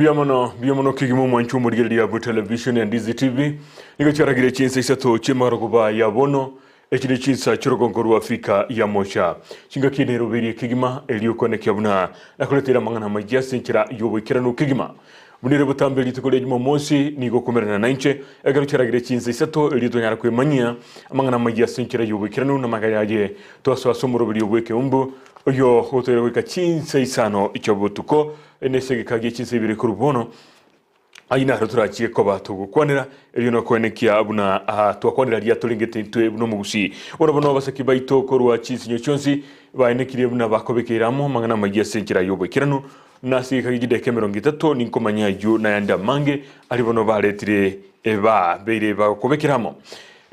Mbuya mono, mbuya mono kegima omwanchi omorigereria bwe television ya Ndizi TV. Nigo chiaragire chinsa isato chi'emarogoba ya bono, echi ne chinsa chi'orogongo rwa Afrika ya Mocha. Chingaki neroberie kegima erio okoenekia buna nakoreteire amang'ana amayia ase enchera y'oboikeranu kegima. Buna ere botambe rituko ria Jumamosi nigo okomerana nainche ekero chiaragire chinsa isato erio tonyare kwemanyia amang'ana amayia ase enchera y'oboikeranu na amagaya aye twasoa ase omoroberio bw'ekeumbu oyo ogotoira goika chinsa isano chia botuko nese egeka gie chinsa ibere korwa bono. Ayio naro torachie koba togokwanera, erio nokoenekia buna twakwanera aria torengete intwe buna omogusii. Bono bono abasaki baito korwa chinsinyo chionsi baenekirie buna bakobekeire amo amang'ana amayia ase enchera y'oboikeranu, na ase egeka gie chidakika emerongo etato ninkomanya ayio nayande amange aria bono baretire babeire bagokobekera amo.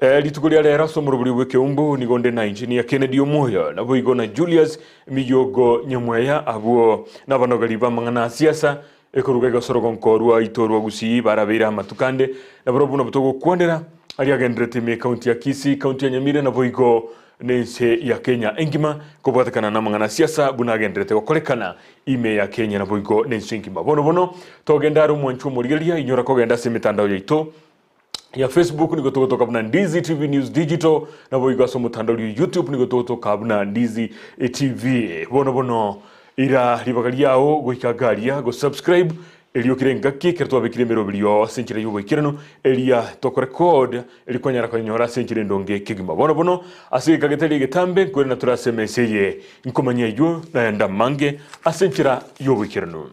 Rituko ria rero ase omorobori bw'ekeumbu nigo nde na Engineer Kennedy Omwoyo, naboigo na Julius Miyogo Nyamweya, abwo nabanogeri b'amang'ana a siasa Ekoruga egosorogonko rwaito rwa Gusii barabeire amatuko ande, na barobwo nabwo togokwanera aria agenderete ime ekaunti ya Kisii, ekaunti ya Nyamira naboigo nense ya Kenya engima kobwatekana namang'ana a siasa buna agenderete gokorekana ime ya Kenya naboigo nense engima. Bono bono togende are omwanchwa omorigereria inyora kogenda ase emetandao yaito ya Facebook nigo togotoka buna Ndizi TV News Digital naboigo ase omotandao rio YouTube nigo togotoka buna Ndizi TV. Bono bono ira ribaga riao goika garia go subscribe erio kera engaki ekero twabekire emeroberio ase enchera y'oboikeranu eria tokorecord eri kwanyara koyenyora ase enchera endonge kegima. Bono bono ase egeka getari egetambe nkoirana tore ase emesa eye nkomanya ayio nayande amange ase enchera y'oboikeranu.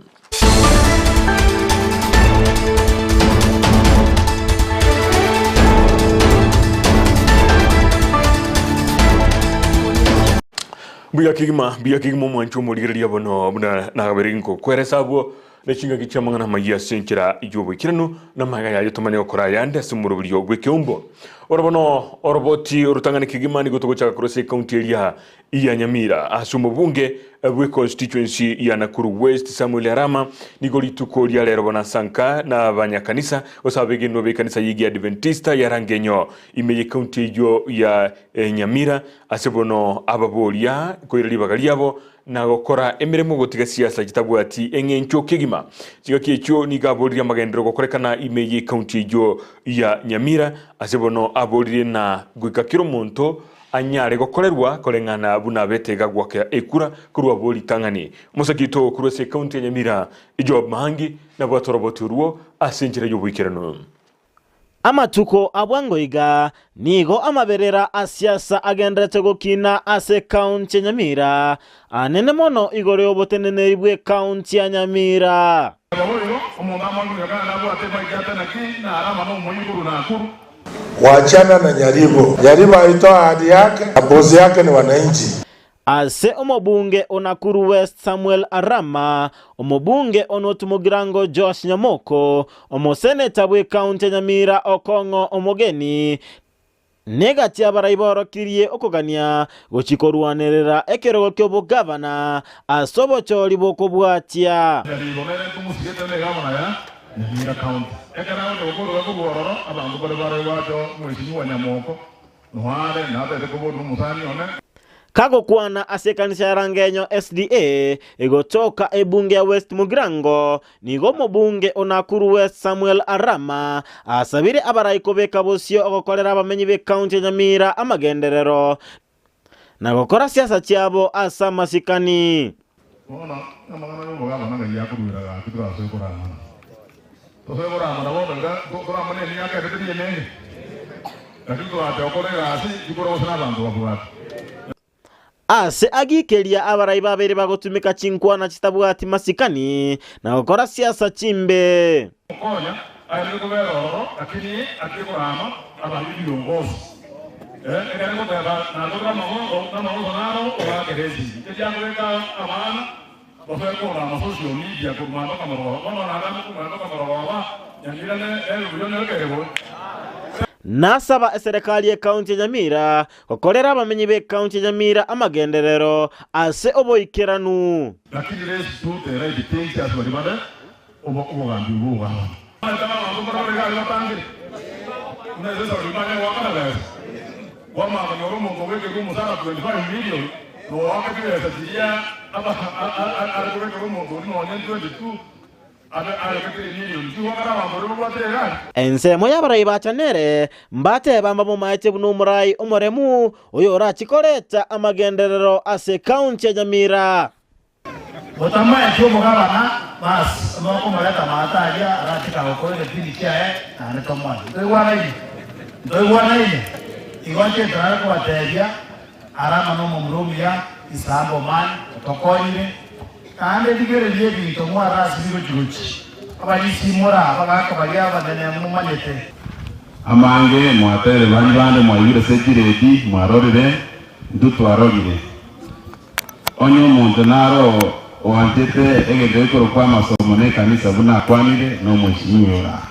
Mbuya kegima, mbuya kegima omwancho omorigereria bono buna nagabere nkokweresa abwo ne chingaki chi'amang'ana amayia ase enchera y'oboikeranu na amaiga yaye tomanye gokora ayande ase omoroberio bw'ekeombo. Oro bono oroboti orotang'ani kegima nigo togochaka korwa ase ekaunti eria ya Nyamira ase omobunge bwe constituency ya Nakuru West Samuel Arama nigo rituko ria rero bono asanka na abanyakanisa gose abegenwa b'ekanisa y'Egiadventista ya Rangenyo ime y'ecounty eyio ya Nyamira ase bono ababoria koira ribaga riabo na gokora emeremo gotiga siasa chitabwati eng'encho kegima. Chingaki echio nigo aboririe amagenderero gokorekana ime y'ecounty eyio ya Nyamira ase bono aboririe na goika kera omonto anyare gokorerwa koreng'ana buna abete iga goakera ekura korwa abwo ritang'ani. Omosake oito korwa ase ekaunti ya Nyamira, Job Mahangi, nabwate oroboti orwo ase enchera y'oboikeranu. Amatuko a bwango iga nigo amaberera a siasa agenderete gokina ase ekaunti ya Nyamira, anene mono igoro y'oboteneneri bw'ekaunti ya Nyamira. Naboigo omonto amoigure kare nabwate emaiki atanaki, na Arama nomoiguru Nakuru. Wachana na Nyaribo. Nyaribo aitoa ahadi yake na bosi yake ni wananchi. Ase omobunge o Nakuru West Samuel Arama, omobunge o North Mugirango Joash Nyamoko, omoseneta bw'ecounty ya Nyamira Okong'o Omogeni, negati abarai baorokirie okogania gochia korwanerera ekerogo ki'obogavana ase obochori bw'okobwatia. Nyaribo nere nkomosigete negavana ya Nyamira County. Ekero agocha gokorora korwa ororo, abanto baria bare gocha omwesinyi wa Nyamoko, noare natete koborwa nomosani one. Kagokwana ase ekanisa ya Rangenyo SDA egotoka ebunge ya West Mugirango, nigo omobunge o Nakuru West Samuel Arama asabire abarai kobeka bosio ogokorera abamenyi b'ecounty ya Nyamira amagenderero na gokora siasa chiabo ase amasikani. Bono amang'ana y'obogabana ng'ai akoruera gaki torasoe koramana? Tosoe koramana bono iga toramane emiaka ende teri emenge, lakini torache gokora egasi rikoro gose nabanto babwate. Ase agikeria abarai babeire bagotumeka chinkwana chitabwati masikani na gokora siasa chimbe. Konya aerire kobera ororo, lakini atige korama abange ebiongozi. Ekero ngoteba natokire amagoko naro orakere esegi. Inche tiakobeka abana basoe korama social media korwa mambia kamarogoba. Bono naende amo korwa mambia kamarogoba Nyamira nere buya nere kegwe. Nasaba eserekari y'ekaunti ya Nyamira gokorera abamenyi b'ekaunti ya Nyamira amagenderero ase oboikeranu. Lakini let's do the right things ase baria bare obogambi obwo bw'abana. Omanyete abanto mbarabwo iga aria batangire, buna ase esauri manye goakana besa. Kwamanya konyora omonto obekerwe omosara 25 million, na oake chibesa chiria are kobekerwa omonto oria nonye 22. Ensemo y'abarai ba Chanere mbateba mbamomaete buna omorai omoremu oyorachie koreta amagenderero ase ekaunti ya Nyamira. Otamaeti omogabana, bas, mokomoreta amato aria arache kagokora egepindi kiaye, naende tomoe. Ntoigwanaine? Ntoigwanaine? Igo inche ntorare kobatebia, Arama nomomura omuya, Isamba omani, otokonyire, naende rigereria ebinto mwarasibie gochi-gochi. Abarisia imora, abagaaka baria abanene momanyete. Amange mwatere baria bande mwaigure ase chiredi, mwarorire, intwe twarorire. Onye omonto naro oanchete egento gekorokwa amasomo na ekanisa buna akwanire, nomweshimiwa ora.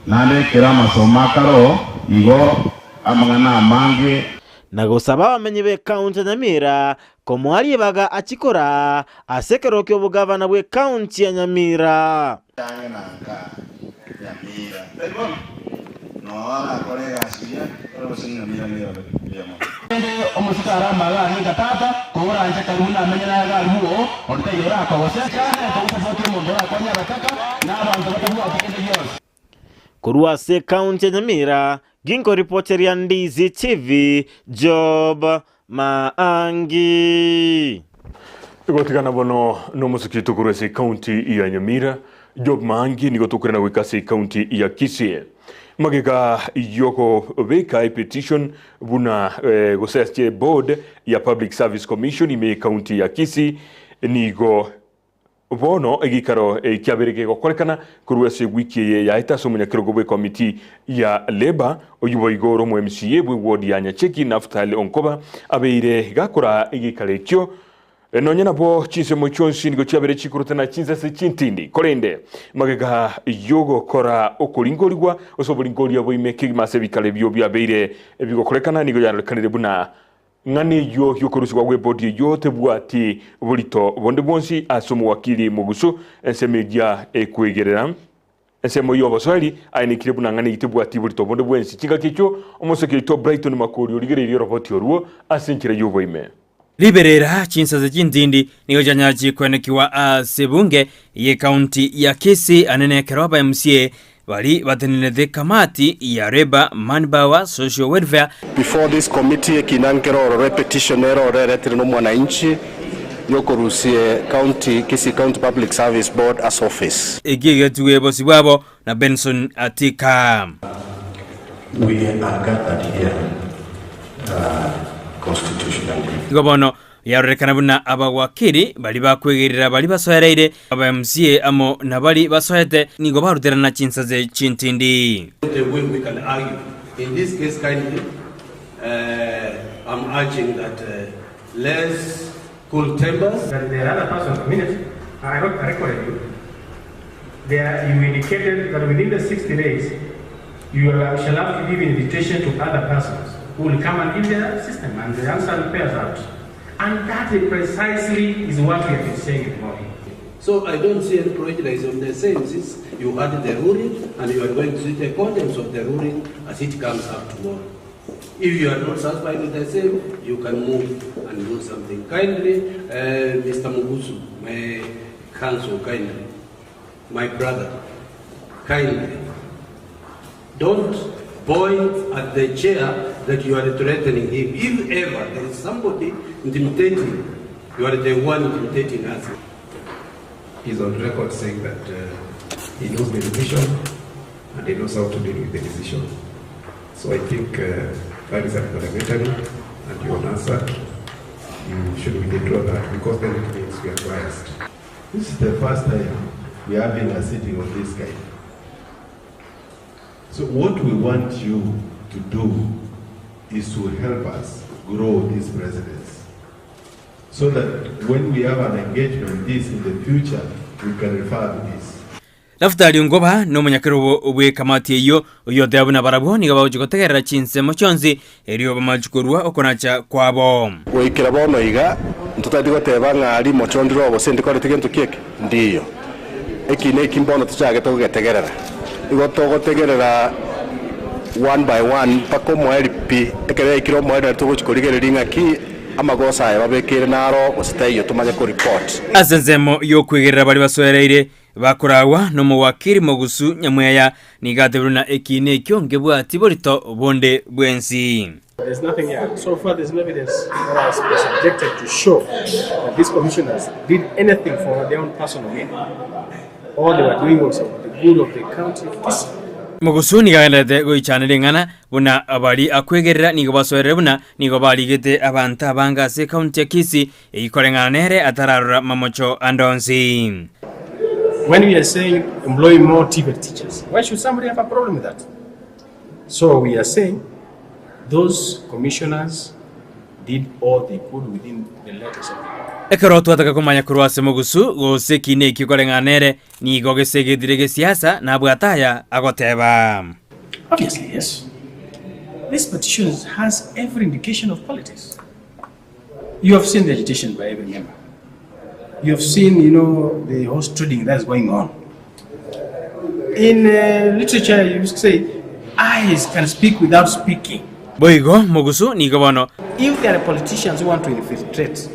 Naende ekero amasomo akaroo, igo amang'ana amange. Na gosaba abamenyi b'ekaunti ya Nyamira komoa ribaga achie koraa ase ekerogo ki'obogavana bw'ekaunti ya Nyamira. Ang'e na nka Nyamira. Tari bono? Noo arakore egasi buya, ore gose Nyamira nero mbuya mono. Rende omosike are amaga ane tata, koranche karibu namenye naye iga aria bwoo, onde taiyo orakogose. Ekiagera togosapoti omonto orakonye abataka na abanto batabwati kende gionsi. Korwa ase ekaunti ya Nyamira, ginkoripoteria Ndizi TV, Job Maangi. Gotigana bono nomosike oito korwa ase ekaunti ya Nyamira, Job Maangi, nigo tokorena goika ase ekaunti ya Kisii. Magega yokobeka epetition buna eh, gose ase board ya Public Service Commission ime ekaunti ya Kisii nigo Bono egeikaro kiabeire kegokorekana korwa ase ewiki eye yaete ase omonyakerogo bw'ekomiti ya Labour, oyio boigo ore omo MCA bw'eward ya Nyacheki Naftali Onkoba abeire gakoraa egeikaro ekio. Nonya nabo chinsemo chionsi nigo chiabeire chikorutana chinsase chintindi, korende magega y'ogokora okoringorigwa gose oboringoria boime kegima ase ebikaro ebio biabeire bigokorekana nigo yarorekanire buna Ng'a neyio y'okorusigwa gw'ebodi eyio tebwati borito bonde bwonsi ase omowakili mogusu, ensemo eria ekwegerera ensemo y'obosoeri aenekire buna ng'a neyio tebwati borito bonde bwensi. Chingaki echio omosoki oito Brighton Makori origereirie oroboti orwo ase enchera y'oboime. Riberera chinsase chintindi nigo chianyara chikwenekiwa ase ebunge y'ecounty ya Kisii anene ekero aba MCA Baria batenenerete ekamati ya Labour, Manpower, Social Welfare, Before this committee ekina nkere ororo epetition ere ororo eretire na omwananchi yokorusie county Kisii County Public Service Board ase office. Eki egetugo bosio bwabo na Benson Atika. We are gathered here constitutionally. Igo bono Yarorekana buna abawakili baria bakwegerera baria basoereire, aba MCA amo na baria basoete nigo baruterana chinsaze chintindi. The way we can argue in this case kindly I'm urging that let's cool tempers. That there are other persons, a minute, I, wrote, I recorded you. There you indicated that within the 60 days, you are, shall have to give invitation to other persons who will come and give their system and the answer pairs out. And that precisely is what we have been saying in morning. So I don't see any prejudice on the same since you had the ruling and you are going to see the contents of the ruling as it comes up tomorrow. If you are not satisfied with the same, you can move and do something. Kindly, uh, Mr. Mugusu, my counsel, kindly, my brother, kindly, don't point at the chair that you are threatening him. If ever there is somebody intimidating, you are the one intimidating us. He's on record saying that uh, he knows the decision and he knows how to deal with the decision. So I think uh, that is unparliamentary and your answer, you should withdraw that because then it means we are biased. This is the first time we are having a sitting of this kind. So what we want you to do is to help us grow these presidents so that when we have an engagement this in the future, we can refer to this. Naftali Ongoba nomonyakerogo bw'ekamati eyio, oyio oteba buna barabwo nigo bagochia gotegerera chinsemo chionsi, erio bamache korua okonacha kwabo. Goikera bono iga, ntotari goteba ng'a rimocho ndire gose ndikoreti gento kieke? Ndiyo. Eki neki mbono tochagete gogetegerera. Igo togotegerera one by one mpaka omoerio pi. Ekero yaikire omoerio nario togochia korigereria ng'aki amagoso aya babekeire naro gose taiyo tomanye ko report. Ase ensemo y'okwegerera baria basoereire. Bakoragwa nomowakiri Mogusu Nyamweya nigo atebire buna ekiina ekio nkebwati borito bonde bwensi. There's nothing here. So far there's no evidence that has been subjected to show that these commissioners did anything for their own personal gain. All they were doing was for the good of the county of Kisii. Mogusu nigo agendererete goichana ring'ana buna baria akwegerera nigo basoerire buna nigo barigete abanto abange ase ekaunti ya Kisii Eyio koreng'ana nere atararora mamocho ande onsi. When we are saying employ more TVET teachers, why should somebody have a problem with that? So we are saying those commissioners did all they could within the letters of the law. Ekero twataka komanya korwa ase mogusu, gose ki neki koreng'ana nere, nigo gesegetire gesiasa, nabwate aya agoteba. Obviously, yes. This petition has every indication of politics. You have seen the agitation by every member. You have seen, you know, the horse trading that is going on. In uh, literature, you say, eyes can speak without speaking. Boigo mogusu nigo bono. If there are politicians who want to infiltrate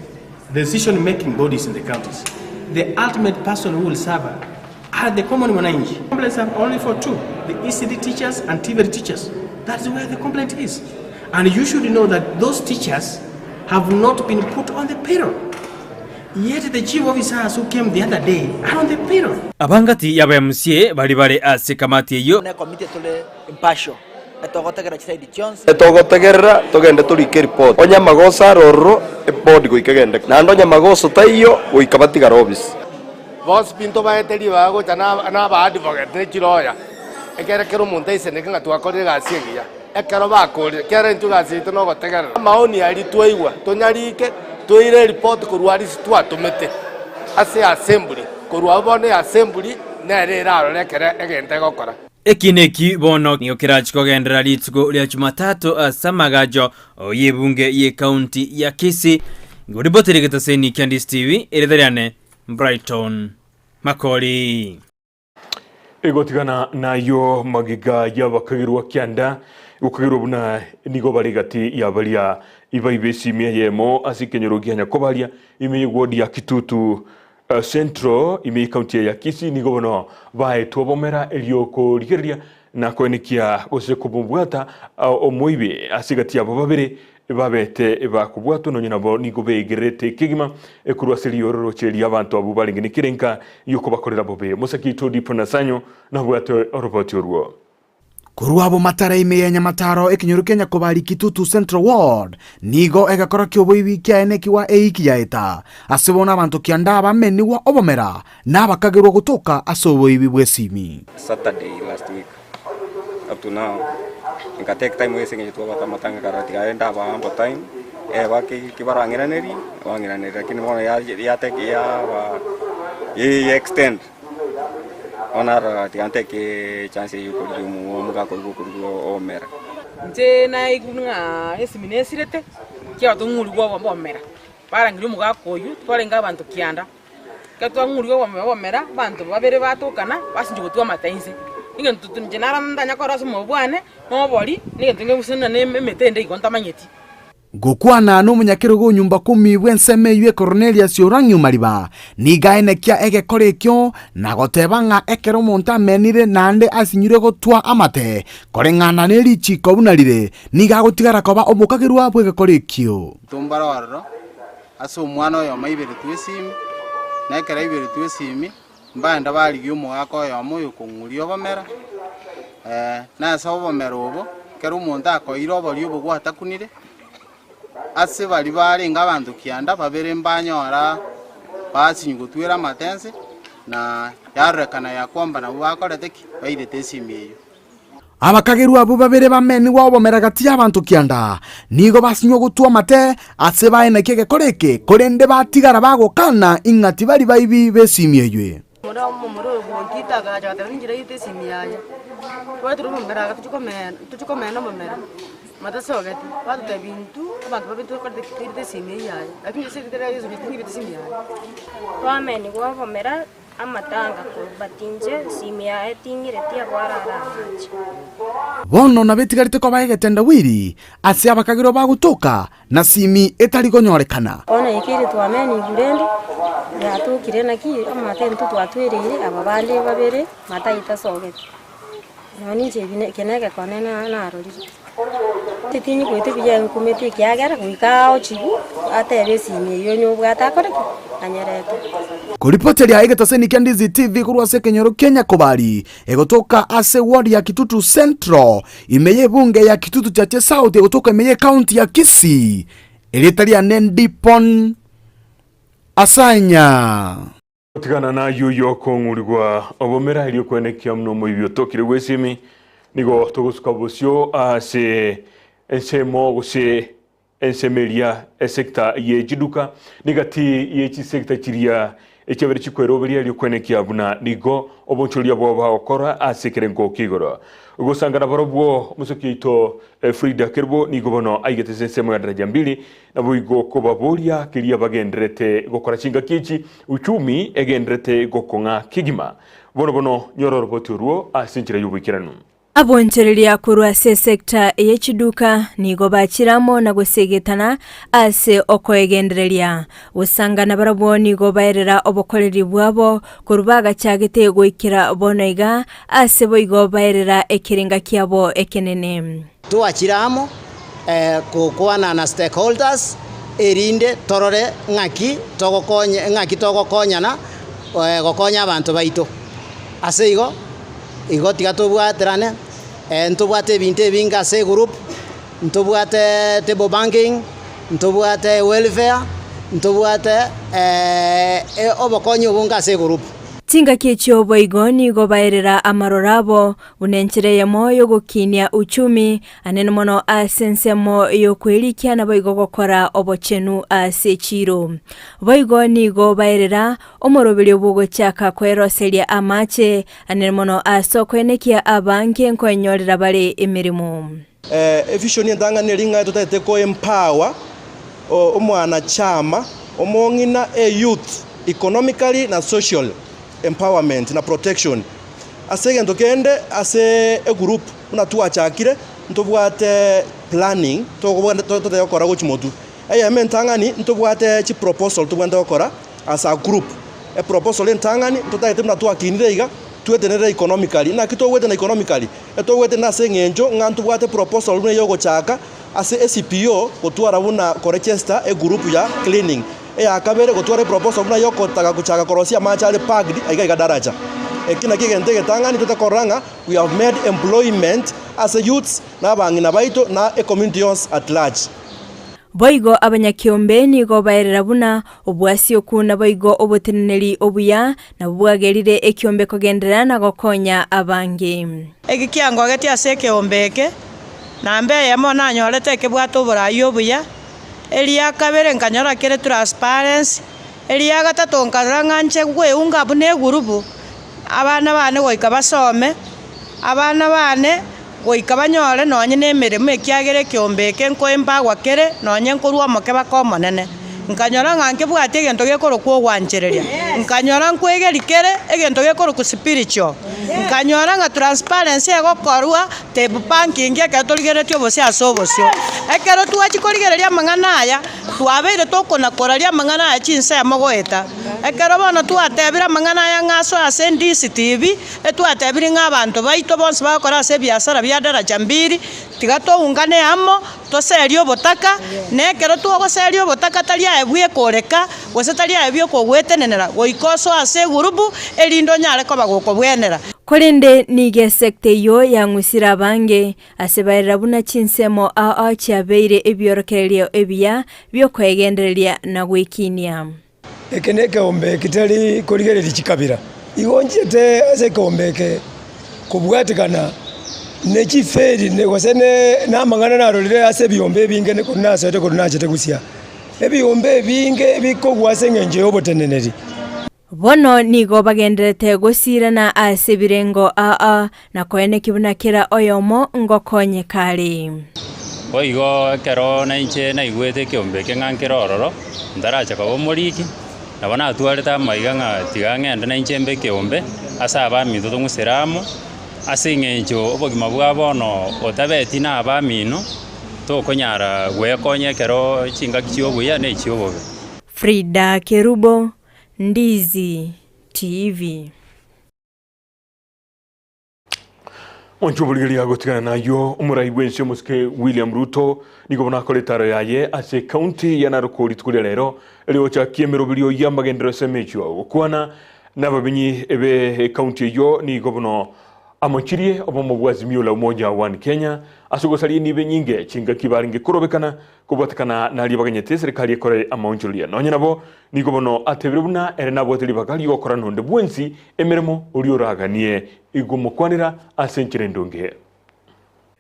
the decision-making bodies in the counties, the ultimate person who will suffer are the common mwananchi. Complaints are only for two, the ECD teachers and TVET teachers. That's where the complaint is. And you should know that those teachers have not been put on the payroll. Yet the chief officers who came the other day are on the payroll. Abangati y'aba MCA baria bare ase ekamati eyio. Buna ekomiti tore impartial, etogotegerera chisaidi chionsi. Etogotegerera togende torike eripoti. Onye amagoso are ororo, ebodi goika egende. Naende onye magoso taiyo, goika batigare obisi. Bonsi pi ntobaete ribaga gocha naba-advocate ne chiloya, ekere kera omonto aiseneke ng'a twakorire egasi engiya. Ekero bakorire, kera intwe egasi yaito nogotegerera amaoni aria twaigwa, tonyarike, toire eripoti korwa aria ase twatomete ase assembly, korwa abwo bono eassembly nere erarore ekero egento egokora. Eki neki bono nigo kerachie kogenderera rituko ria Jumatatu ase amagacho y'ebunge y'ecounty ya Kisii. Ngoripotera egetaseni kia Ndisi TV, erieta riane Brighton Makori. Egotigana nayio magega y'abakagerwa kianda, gokagerwa buna nigo bare gati ya baria ibaiba esimi eyemo ase ekenyoro gia Nyakobaria ime y'eward ya Kitutu Central ime y'ecounty eye ya Kisii nigo bono baetwe obomera erio korigereria na koenekia gose komobwata omoibi ase egati yabo babere Babete bakobwatwa nonya nabo nigo beegererete kegima korwa ase riororoche ri'abanto abwo barenge nekerenka gi'okobakorera bobe. Mosaki oito Dipo Nasanyo nabwate oroboti orwo. Korwa abwo matara ime ya Nyamataro ekenyoro kia Nyakobari Kitutu Central Ward nigo egekora ki'oboibi kiaenekigwa eiki yaeta ase bono abanto kianda bamenigwa obomera na abakagerwa gotoka ase oboibi bw'esimi. Saturday last week up to now nka take time ase eng'encho twabwate amatanga kare tiga aye ndaba ample time eba ki kibarang'iranerie bang'iranerie lakini bono ya ya take yaba ye extend bono narora tiga ntake chance eywo korigia omogaka oywo gokorwa omera. Inche naigure ng'a esimi nesirete, ekiagera tong'urigwe obomera, barangeria omogaka oywo, twarenge abanto kianda. Ekero twang'urigwe obomera, abanto babere batokana, basinchwa gotwa amate inse. Egento inche naro ntanya korora ase omoyo bwane, na obori, na egento kenge gose na emete ende igo ntamanyeti. Gokwana nomonyakerogo o nyomba kumi bw'ensemo eyio Kornelius orang'e omariba, nigo aenekia egekora ekio, na goteba ng'a ekero omonto amenire naende asinyirwe gotwa amate, koreng'ana ne richiiko buna rire, nigo agotigara koba omokagerwa bw'egekora ekio. Tombare ororo Ase omwana oyomo aiberetwe esimi, na ekero aiberetwe esimi, mbaenda barigia omogaka oyomo oyokong'uria obomera, na ase obomera obo, ekero omonto akoeire oboria obo gwatakunire, ase baria barenge abanto kianda babere mbanyora basinywa gotwera amate ense, na yarorekana ya kwamba nabwo bakorete ki? Bairete esimi eyio. Abakagerwa abwo babere bamenigwe obomera gati y'abanto kianda, nigo basinywa gotwa amate ase baenekia egekora eke, korende batigara bagokana ing'a tibari baibi b'esimi eywe. Omomura oyo bwonkite agacha agateba ninche nairete esimi yaye, twaeterwa omomera iga tochia komena tochia komena omomera, matasogeti, batotebia intwe abanto babe tokorete ki toirete esimi eywo yaye, lakini ase ekero ting'ibeti esimi yaye. Twamenigwa obomera. Amatanga korwa but inche esimi yaye ting'ireti abwo arare amache. Bono nabetigarete koba egetendawili ase abakagirwa bagotoka, na simi etari konyorekana. Bono yaikeire twamenya igurende, yatokire naki amate intwe twatwereire aba bande babere matayitasogeti. Nonya ninche ebi eke na egekone narorire. Titinyikweti buya nkumeti ekiagera goika aochigwe atebe esimi eywo onye obwate akore ki? Anyerete. Koripoteria egetaseni kia Ndizi TV korwa ase ekenyoro kia Nyakobari, egotoka ase ward ya Kitutu Central, ime y'ebunge ya Kitutu Chache South egotoka ime y'ecounty ya Kisii. Erieta riane Ndipon Asanya. Gotigana nayio oyokong'urigwa obomera erio kwenekia muna omoibi otokire bw'esimi, nigo togosuka bosio ase ensemo gose ensemo eria esecta ye chiduka, negati ye chisecta chiria echiabere chikweroberia erio kwenekia buna nigo obonchoria bwabo bagokora ase ekerengo kia igoro. Gosangana barobwo omosoki oito Frida Kerubo nigo bono aigete ase ensemo ya daraja mbili Naboigo kobaboria keria bagendererete gokora chingaki echi, uchumi egendererete gokong'a kegima. Bono bono nyora oroboti orwo ase enchera y'oboikeranu. Abonchoreria korwa ase esecta ye chiduka nigo bachire amo na gosegetana ase okoegendereria. Gosangana barabwo nigo baerera obokoreri bwabo korwa bagachagete goikera bono iga, ase boigo baerera ekerenga kiabo ekenene. Twachire amo gokwana na stakeholders erinde torore ng'aki togokonya ng'aki togokonyana gokonya abanto baito. Ase igo, igo tiga tobwaterane, ntobwate ebinto ebinge ase egroup, ntobwate table banking, ntobwate welfare, ntobwate obokonyi obonge ase egroup. Chingaki echio boigo nigo baerera amaroro abo Buna enchera eyemo y'ogokinia uchumi, anene mono ase ensemo y'okwerikia naboigo gokora obochenu ase echiiro. Boigo nigo baerera omoroberio bw'ogochaka kweroseria amache, anene mono ase okoenekia abange nkoenyorera bare emeremo. Evision entang'ani neri ng'a totagete ko empower omwanachama omong'ina e youth economically na socially empowerment na protection. Ase egento kende ase egroup buna twachakire ntobwate planning totagete gokora gochia motwe. Eyemo entang'ani ntobwate chiproposal tobwenerete gokora as a group. Eproposal entang'ani ntotagete buna twakinire iga twetenere economically. Naki togwetena economically? Etogwetena ase eng'encho ng'a ntobwate proposal buna eyogochaka ase eCPO gotwara buna koregister egroup ya cleaning. Eyakabere gotwara eproposal buna yokotaka gochaka korosia amache are packed aiga iga daraja. Eki nakio egento egetang'ani totakorora ng'a we have made employment ase youths na abang'ina baito na ecommunity yonsi at large. Boigo abanyakeombe nigo baerera buna obwasioku naboigo oboteneneri obuya nabwo bwagerire ekiombe kogenderera na gokonya abange. Eki kiangogetie ase ekeombe eke, namba eyemo nanyorete ekebwate oboraai obuya, eria kabere nkanyora kere transparency, eria gatato nkarora ng'a nche gweunga buna egurubu, abana bane goika basome, abana bane goika banyore nonye na emeremo ekiagera ekeombe eke nkoembagwa kere nonye nkorwa omoke baka omonene. Nkanyora ng'a nkebwati egento gekorokwa ogwanchereria, nkanyora nkwegeri kere egento gekorokwa spiritual, nkanyora ng'a transparency egokorwa table banking ekero torigereretie obosio ase obosio. Ekero twachia korigereria amang'ana aya, twabeire tokona koraria amang'ana aya chinsemo goeta. Ekero bono twatebire amang'ana aya ng'a asoe ase DCTV, Etwatebirie ng'a abanto baito bonsi bagokora ase ebiasara bia daraja mbiri, tiga toungane amo, toserie obotaka, na ekero twogoseria obotaka tari aye bw'ekoreka, gose tari aye bw'okogwetenenera, goika osoe ase egurubu, erinde onyare koba gokobwenera. Korende nigo esekta eyio yang'usire abange, ase baerera buna chinsemo ao ao chiabeire ebiorokererio ebiya bi'okoegendereria na gwekinia. Eke nekeombe kitari korigereria chikabira. Igo nchiete ase ekeombe eke kobwatekana ne chiferi gose namang'ana narorire ase ebiombe ebinge korwa nasoete korwa nachete gusii. Ebiombe ebinge bikogwa ase eng'encho y'oboteneneri. Bono nigo bagendererete gosiirana ase ebirengo aa, na koenekia buna kera oyomo ngokonyeka are. Boigo ekero nainche naigwete ekeombe eke ng'a nkere ororo, ntaracha koba omoriki. Nabo natwarete amaiga ng'a tiga ng'ende na inche mbe ekeombe, ase abaminto tong'usere amo, ase eng'encho obogima bwa bono otabeti na abamino, tokonyara gwekonya ekero chingaki chia obuya na echia obobe. Frida Kerubo, Ndizi TV. Mwanche oborigereria gotigana nayio, omorai bw'ense omosike William Ruto nigo bono akora etaro yaye ase ekaunti ya Narok rituko ria rero rigochakia emeroberio y'amagenderero ase emechio. Gokwana nababenyi be ekaunti eyio nigo bono amochirie obomo bwa Azimio la Umoja One Kenya ase ogosaria enibo enyinge chingaki barenge korobekana Kobwatekana naria baganyete eserekari ekore amaonchoreria. Nonya nabo, nigo bono atebire buna ere nabwate ribaga ri'ogokora nonde bwensi emeremo oria oraganie gomokwanera ase enchera endonge.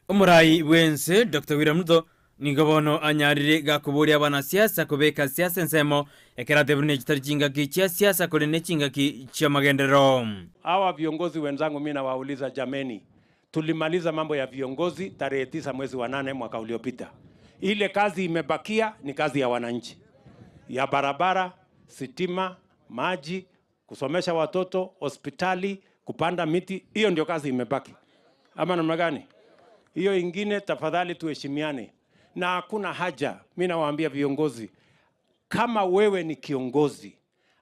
Omorai bw'ense Doctor William Ruto nigo bono anyarire gakoboria abanasiasa kobeka siasa ensemo ekero atebire buna chitari chingaki chia siasa korende nechingaki chi'amagenderero. Hawa viongozi wenzangu mi nawauliza jameni, Tulimaliza mambo ya viongozi tarehe 9 mwezi wa 8 mwaka uliopita. Ile kazi imebakia ni kazi ya wananchi, ya barabara, sitima, maji, kusomesha watoto, hospitali, kupanda miti. Hiyo ndio kazi imebaki, ama namna gani? Hiyo ingine tafadhali tuheshimiane, na hakuna haja. Mi nawaambia viongozi, kama wewe ni kiongozi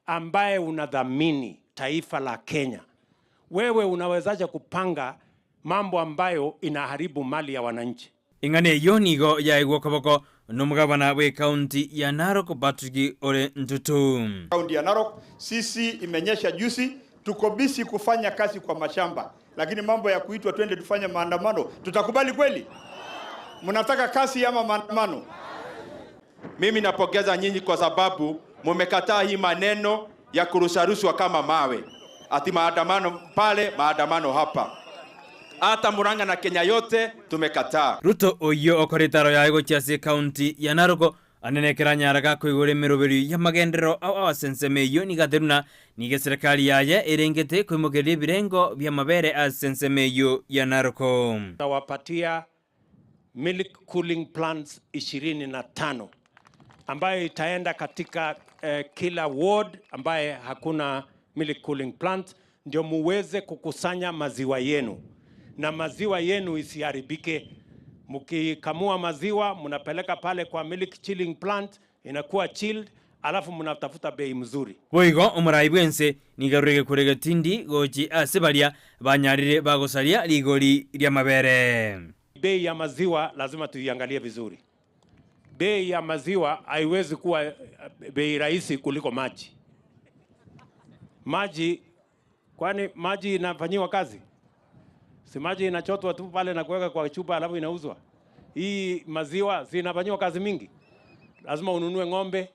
ambaye unadhamini taifa la Kenya, wewe unawezaje kupanga mambo ambayo inaharibu mali ya wananchi? Eng'ana eyio nigo yaigwa okoboko nomogabana bw'ekaunti ya Narok Patrick Ole Ntutu. Kaunti ya Narok sisi imenyesha juzi, tuko busy kufanya kazi kwa mashamba, lakini mambo ya kuitwa twende tufanye maandamano, tutakubali kweli? Mnataka kazi ama maandamano? Mimi napongeza nyinyi kwa sababu mumekataa hii maneno ya kurusharushwa kama mawe, ati maandamano pale, maandamano hapa. Hata Murang'a na Kenya yote tumekataa. Ruto oyio okora etaro yaye gochia ase ekaunti ya Narok ande nekero anyara gakoigora emeroberio y'amagenderero ao ao ase ensemo eyio nigo atebirie buna nigo eserekari yaye erengete koimokereria ebirengo bi'amabere ase ensemo eyio ya Narok. Tawapatia milk cooling plants 25 ambayo itaenda katika kila ward ambaye hakuna milk cooling plant, ndio muweze kukusanya maziwa yenu na maziwa yenu isiharibike. Mkikamua maziwa mnapeleka pale kwa milk chilling plant, inakuwa chilled, alafu mnatafuta bei mzuri. Boigo omorai bw'ense nigo arure gekure getindi gochia ase baria banyarire bagosaria rigori ri'amabere. Bei ya maziwa lazima tuiangalie vizuri. Bei ya maziwa haiwezi kuwa bei rahisi kuliko maji. Maji, kwani maji inafanyiwa kazi? Si maji inachotwa tu pale na kuweka kwa chupa alafu inauzwa. Hii maziwa si inafanyiwa kazi mingi? Lazima ununue ng'ombe,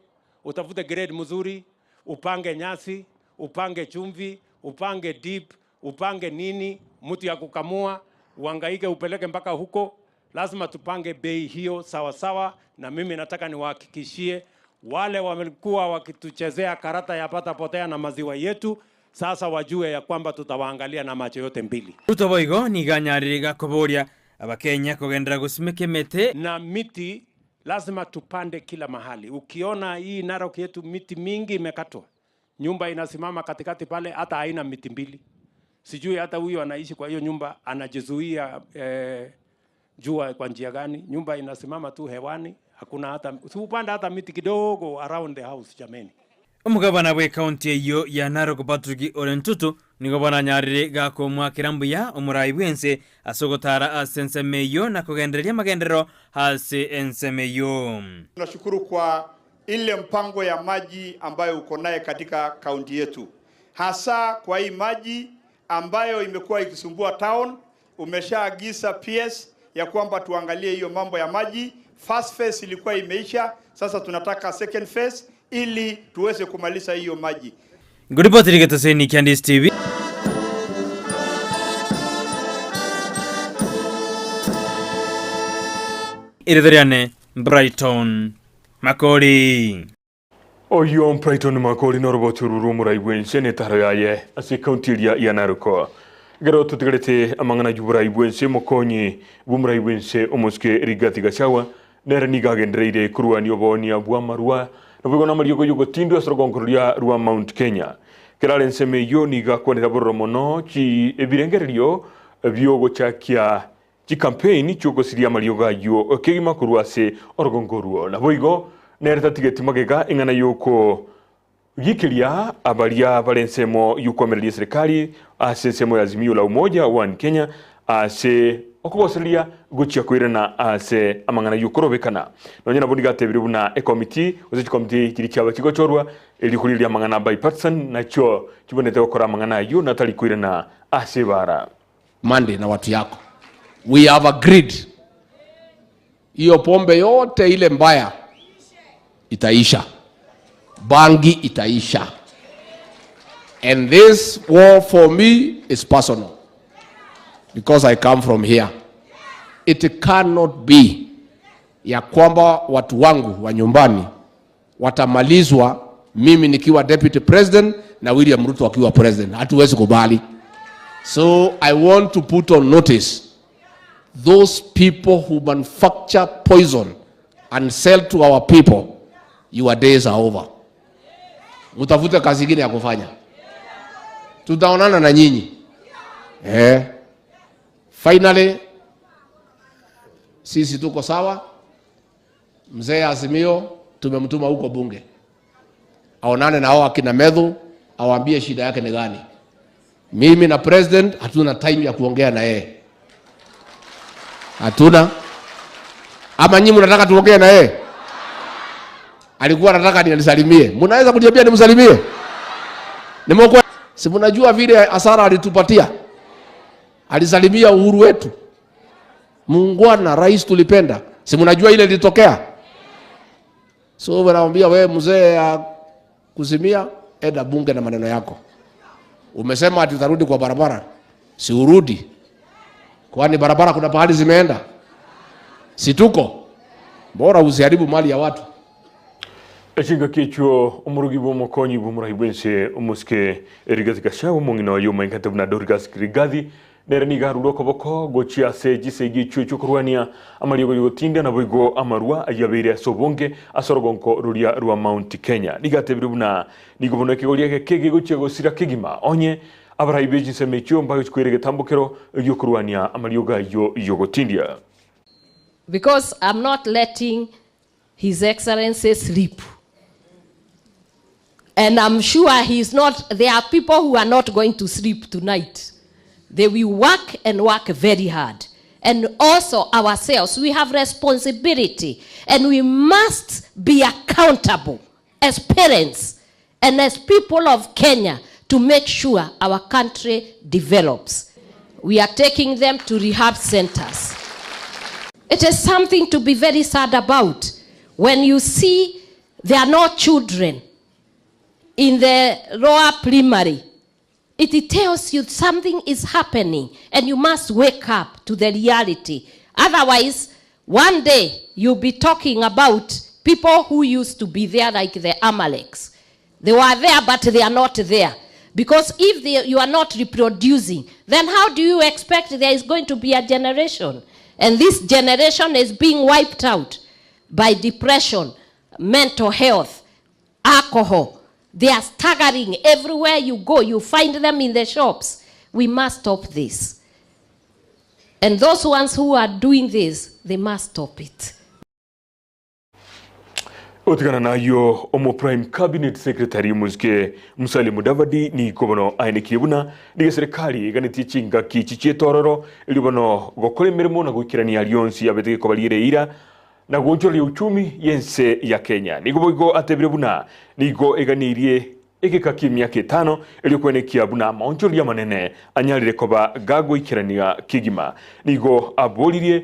utafute grade mzuri, upange nyasi, upange chumvi, upange dip, upange nini, mtu ya kukamua, uhangaike upeleke mpaka huko. Lazima tupange bei hiyo sawa sawa, na mimi nataka niwahakikishie wale wamekuwa wakituchezea karata ya pata potea na maziwa yetu, sasa wajue ya kwamba tutawaangalia na macho yote mbili. Ruto boigo nigo anyarire gakoboria Abakenya kogenderera gosimeka emete. Na miti lazima tupande kila mahali. Ukiona hii Narok yetu miti mingi imekatwa, nyumba inasimama katikati pale, hata haina miti mbili. Sijui hata huyu anaishi kwa hiyo nyumba anajizuia jua kwa njia gani? Nyumba inasimama tu hewani, hakuna hata, si upande hata miti kidogo around the house jameni. Omogabana bw'ekaunti eyio ya Narok Patrick Ole Ntutu nigo bono anyarire gakomoakera mbuya omorai bw'ense ase ogotara ase ensemo eyio na kogendereria amagenderero ase ensemo eyio. Tunashukuru kwa ile mpango ya maji ambayo uko naye katika kaunti yetu, hasa kwa hii maji ambayo imekuwa ikisumbua town. Umeshaagiza PS ya kwamba tuangalie hiyo mambo ya maji. First phase ilikuwa imeisha, sasa tunataka second phase ili tuweze kumaliza hiyo maji. Ngoripoteri getoseni kia Ndisi TV. Erieta riane Brighton Makori. Oyio Brighton Makori noroboti oru rw'omorai bw'ense na etaro yaye ase ekaunti eria ya Narok. Ekero totigarete amang'ana y'oborai bw'ense, omokonyi bw'omorai bw'ense omosike Rigathi Gachagua nere nigo agendereire korwania oboonia bw'amarwa Naboigo namariogo y'ogotindwa ase orogongo roria rwa Mount Kenya. Kera are ensemo eyio nigo akwanera bororo mono chi ebirengererio biogochakia chikampeini chi'ogosiria amariogo ayio kegima korwa ase orogongo orwo. Naboigo nere tatigeti magega eng'ana y'oko Gikeria abaria bare ensemo y'okoamereria eserekari ase ensemo ya Azimio la Umoja One Kenya ase okogosereria gochia koirana ase amang'ana y'okorobekana. Nonya nabo nigo atebire buna ekomiti gose chikomiti chiria chiaba chigochorwa erio korigereria amang'ana a bipartisan nachio chibwenerete gokora amang'ana ayio natari koirana ase ebara. Monday na watu yako. We have agreed. Hiyo pombe yote ile mbaya itaisha, bangi itaisha, and this war for me is personal because I come from here. It cannot be ya kwamba watu wangu wa nyumbani watamalizwa mimi nikiwa deputy president na William Ruto akiwa president. Hatuwezi kubali. So I want to put on notice those people who manufacture poison and sell to our people, your days are over. Mutafute kazi ingine ya kufanya. Tutaonana na nyinyi. Eh. Finally, sisi tuko sawa. Mzee Azimio tumemtuma huko bunge aonane na hao akina Methu, awaambie shida yake ni gani. Mimi na president hatuna time ya kuongea na yeye, hatuna. Ama nyinyi mnataka tuongee na yeye? Alikuwa anataka nisalimie, mnaweza kuniambia nimsalimie? Nimekuwa si mnajua vile hasara alitupatia, alisalimia uhuru wetu. Muungwana rais tulipenda, si mnajua ile ilitokea. So wanamwambia wewe mzee ya kuzimia, enda bunge na maneno yako. Umesema ati utarudi kwa barabara, si urudi? Kwani barabara kuna pahali zimeenda? Si tuko bora, usiharibu mali ya watu. Echingaki echio omorugi bwa omokonyi bwa omorahi bwense omosike Rigathi Gachagua omong'ina oye omoinkate buna Dorcas Rigathi nere nigo arure okoboko gochia ase chisegi echio chiokorwania amariogo yogotinda naboigo amarwa ayio abeire ase obonge ase orogonko roria rwa Mount Kenya. Nigo atebire buna nigo bono ekegoria egeke gegochia gosira kegima onye abarai be chinsemo echio mbagochia koira egetambokero giokorwania amariogo ayio yogotindia. Because I'm not letting His Excellency sleep. And I'm sure he's not, there are people who are not going to sleep tonight. They will work and work very hard. And also ourselves, we have responsibility and we must be accountable as parents and as people of Kenya to make sure our country develops. We are taking them to rehab centers. It is something to be very sad about when you see there are no children in the lower primary. It tells you something is happening and you must wake up to the reality. Otherwise, one day you'll be talking about people who used to be there like the Amaleks. They were there, but they are not there. Because if you are not reproducing, then how do you expect there is going to be a generation? And this generation is being wiped out by depression, mental health, alcohol. They are staggering everywhere you go. You find them in the shops. We must stop this. And those ones who are doing this, they must stop it. Otigana nayio omo Prime Cabinet Secretary omosike Musalia Mudavadi nigo bono aenekirie buna nigo eserekari eganetie chingaki echi chi'etororo erio bono gokora emeremo na goikerania aria onsi abete gekoba riere eira na goonchoreria uchumi y'ense ya Kenya. Nigo boigo atebire buna nigo eganeirie egeka ki'emiaka etano erio koenekia buna amaonchoreria amanene anyarire koba gagoikerania kegima. Nigo aboririe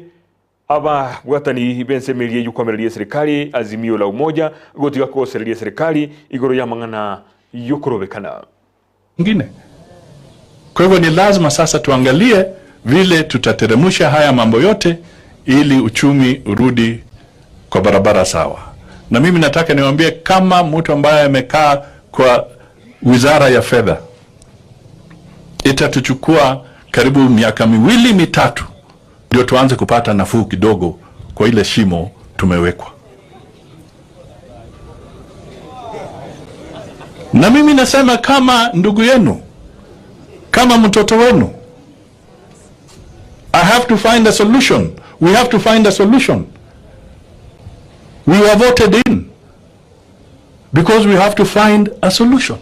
Ababwatani b'ensemo eria y'okoamereria eserekari, Azimio la Umoja, gotiga kogosereria eserekari igoro y'amang'ana y'okorobekana. Ingine. Kwa hivyo ni lazima sasa tuangalie vile tutateremsha haya mambo yote ili uchumi urudi kwa barabara sawa. Na mimi nataka niwaambie kama mtu ambaye amekaa kwa wizara ya fedha, itatuchukua karibu miaka miwili mitatu ndio tuanze kupata nafuu kidogo kwa ile shimo tumewekwa. Na mimi nasema kama ndugu yenu, kama mtoto wenu, I have to find a solution. We have to find a solution. We were voted in because we have to find a solution.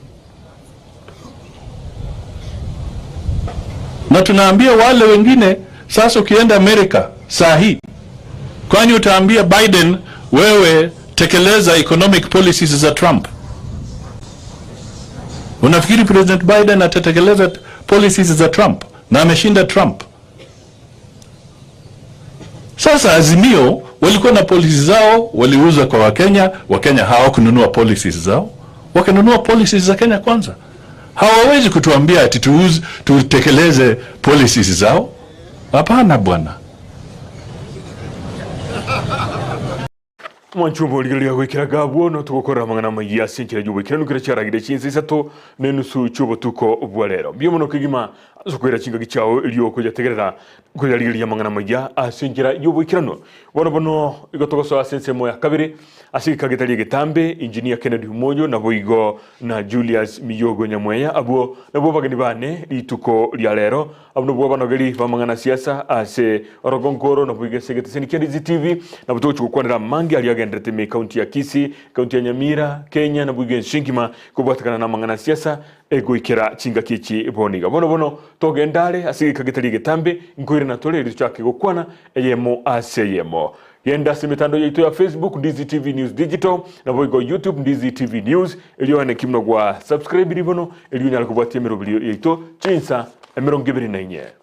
Na tunaambia wale wengine sasa, ukienda Amerika saa hii, kwani utaambia Biden wewe tekeleza economic policies za Trump? Unafikiri President Biden atatekeleza policies za Trump na ameshinda Trump? Sasa Azimio walikuwa na policies zao, waliuza kwa Wakenya. Wakenya hawakununua policies zao, wakanunua policies za Kenya Kwanza. Hawawezi kutuambia ati tuuze, tutekeleze policies zao. Hapana bwana. Mwanchumba origereria goikera gabwo no togokora amang'ana amaya ase enchera y'oboikeranu kera chiaragire chinsa isato na enusu chi'obotuko bwa rero. Mbuya mono kegima ase okoira chingaki chiao erio okoyategerera koyarigereria amang'ana amaya ase enchera y'oboikeranu. Bono bono igo togosoa ase ensemo ya kabere ase egeka getari egetambe Engineer Kennedy Omonyo naboigo na Julius Miyogo Nyamweya abwo nabwo abageni bane rituko ria rero. Abwo nabwo abanogeri b'amang'ana a siasa ase orogongo oro naboigo ase egeteseni kia Ndizi TV nabo togochia gokwanera amange aria agenderete ime ekaunti ya Kisii, ekaunti ya Nyamira, Kenya naboigo ense engima kobwatekana namang'ana a siasa egoikera chingaki echi bono iga. Bono bono togende are ase egeka getari egetambe nkoirana tore erio tochake gokwana eyemo ase eyemo. Genda ase emetandao yaito ya Facebook Ndizi TV News Digital naboigo YouTube Ndizi TV News erio one ki buna gwa subscribe ribono erio onyare kobwatia emeroberio yaito chinsa 24.